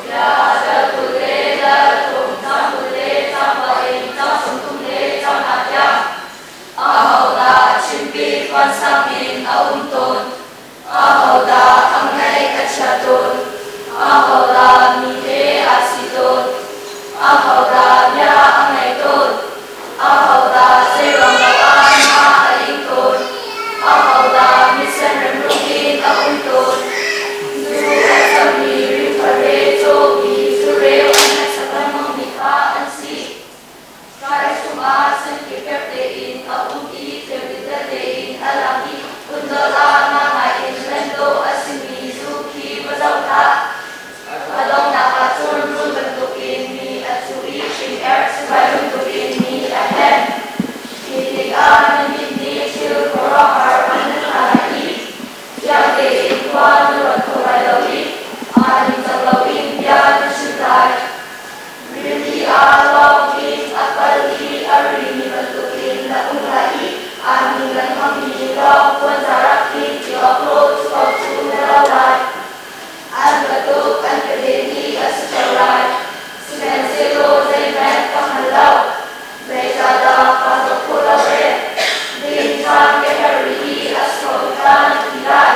Bia dal 20 le dal 3, caang 20 le caang 2 in caang 30 le caang 5 tiang. Ahodah chimpit vansang in a um tawn? Ahodah a ngaih a chia tawn? Ahodah mi he aa si tawn? Ahodah bia a ngei tawn? Ahodah zeiruang lo ah hna a ing tawn? Ahodah misen remrum in a um tawn? Zu a cammi rimthar le cawmi zureu an hneksak lengmangmi kha an si. Tlai chungah sangkipep tein a um i thilrit tein a lang i phundawt ah ngangai in hlen dawh a simi zu khi va zoh hlah. A donghnak ah cun rul bantukin mi a cu i hring-erh sivai bantukin mi a hlen. Khi tikah na mit nih thil khuaruahhar a hmuh hna lai i fiang tein khua na ruat kho lai lo i aa ningcang loin bia na chim lai. Rili ah lawng in a kal i a rimi bantukin na um lai i aa hnin lengmangmi lawng puanzar ah khin i awk law cu ko cu na lo lai. An ka tuk, an ka den i a si ko lai. Sihmanhsehlaw zeihmanh ka hngal lo. Zeicahdah kaa zoh khawh lo ee? Din caan ka herh rih i a si ko tikah na ti lai.